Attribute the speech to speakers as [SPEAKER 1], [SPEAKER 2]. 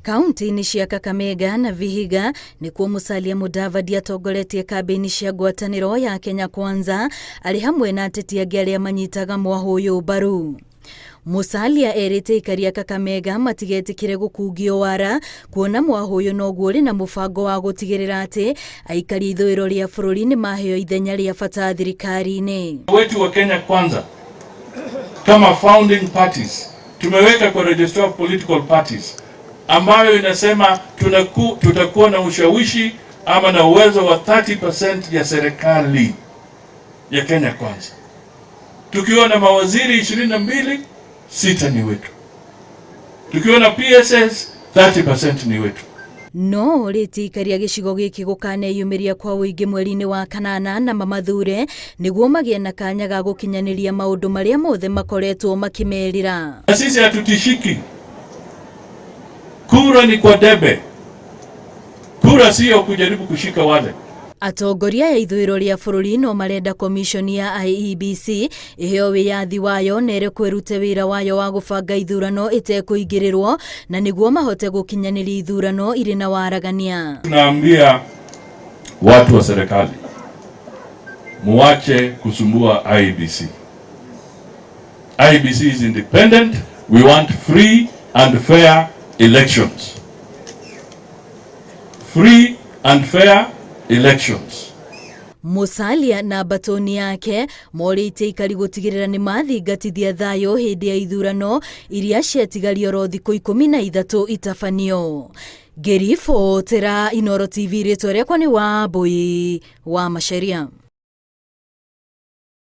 [SPEAKER 1] Kaunti-inĩ cia Kakamega na Vihiga nĩkuo Musalia Mudavadi atongoretie kambĩini cia ngwatanĩro ya Kenya Kwanza arĩ hamwe na ateti angĩ arĩa manyitaga mwahũ ũyũ mbaru. Musalia erĩte aikari a Kakamega matigetĩkĩre gũkungio wara kuona mwahũ ũyũ noguo ũrĩ na mũbango wa gũtigĩrĩra atĩ aikari a ithũĩro rĩa bũrũri nĩ maheo ithenya rĩa bata thirikari-inĩ.
[SPEAKER 2] Wetu wa Kenya Kwanza kama founding parties tumeweka kwa registrar of political parties ambayo inasema tutakuwa na ushawishi ama na uwezo wa 30% ya serikali ya Kenya Kwanza. Tukiwa na mawaziri 22, sita ni wetu. Tukiwa na PSS 30% ni wetu.
[SPEAKER 1] No ũrĩtie aikari a gĩcigo gĩkĩ gũkaneyumĩria kwa ũingĩ mweri-inĩ wa kanana na mamathure nĩguo magĩe na kanya ga gũkinyanĩria maũndũ marĩa mothe makoretwo makĩmerĩra.
[SPEAKER 2] Na sisi hatutishiki. Kura ni kwa debe. Kura sio kujaribu kushika wale.
[SPEAKER 1] Atongoria a ithũĩro rĩa bũrũri no marenda komishoni ya IEBC ĩheo wĩyathi wayo na ĩrekwo ĩrute wĩra wayo wa gũbanga ithurano ĩtekũingĩrĩrwo na nĩguo mahote gũkinyanĩria ithurano irĩ na waragania.
[SPEAKER 2] Tunaambia watu wa serikali muache kusumbua IEBC. IEBC is independent. We want free and fair elections. Free and fair elections.
[SPEAKER 1] Musalia na mbatoni yake morĩtie aikari gũtigĩrĩra nĩ mathingatithia thayũ hĩndĩ ya ithurano iria ciatigario oro thikũ 13 itabanio. Ngĩribotera Inooro TV, rĩtwa rĩakwa nĩ Wambui wa Macharia.